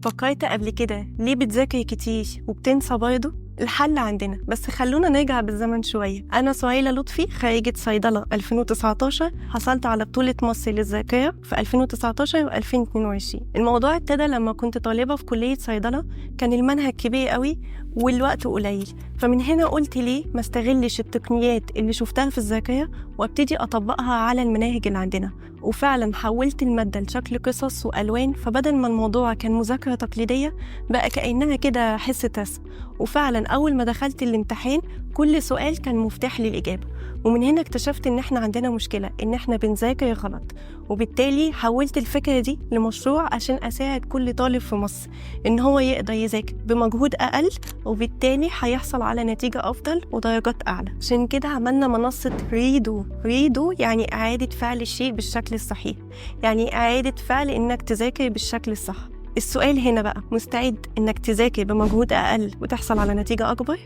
فكرت قبل كده ليه بتذاكر كتير وبتنسى برضه؟ الحل عندنا، بس خلونا نرجع بالزمن شوية. أنا سهيلة لطفي، خريجة صيدلة 2019، حصلت على بطولة مصر للذاكرة في 2019 و2022. الموضوع ابتدى لما كنت طالبة في كلية صيدلة، كان المنهج كبير قوي والوقت قليل، فمن هنا قلت ليه ما استغلش التقنيات اللي شفتها في الذاكرة وابتدي أطبقها على المناهج اللي عندنا. وفعلا حولت المادة لشكل قصص وألوان، فبدل ما الموضوع كان مذاكرة تقليدية بقى كأنها كده حصة رسم. وفعلا أول ما دخلت الامتحان كل سؤال كان مفتاح للإجابة. ومن هنا اكتشفت إن إحنا عندنا مشكلة، إن إحنا بنذاكر غلط، وبالتالي حولت الفكرة دي لمشروع عشان أساعد كل طالب في مصر إن هو يقدر يذاكر بمجهود أقل، وبالتالي هيحصل على نتيجة أفضل ودرجات أعلى. عشان كده عملنا منصة ريدو. ريدو يعني إعادة فعل الشيء بالشكل الصحيح، يعني إعادة فعل إنك تذاكر بالشكل الصح. السؤال هنا بقى، مستعد إنك تذاكر بمجهود أقل وتحصل على نتيجة أكبر؟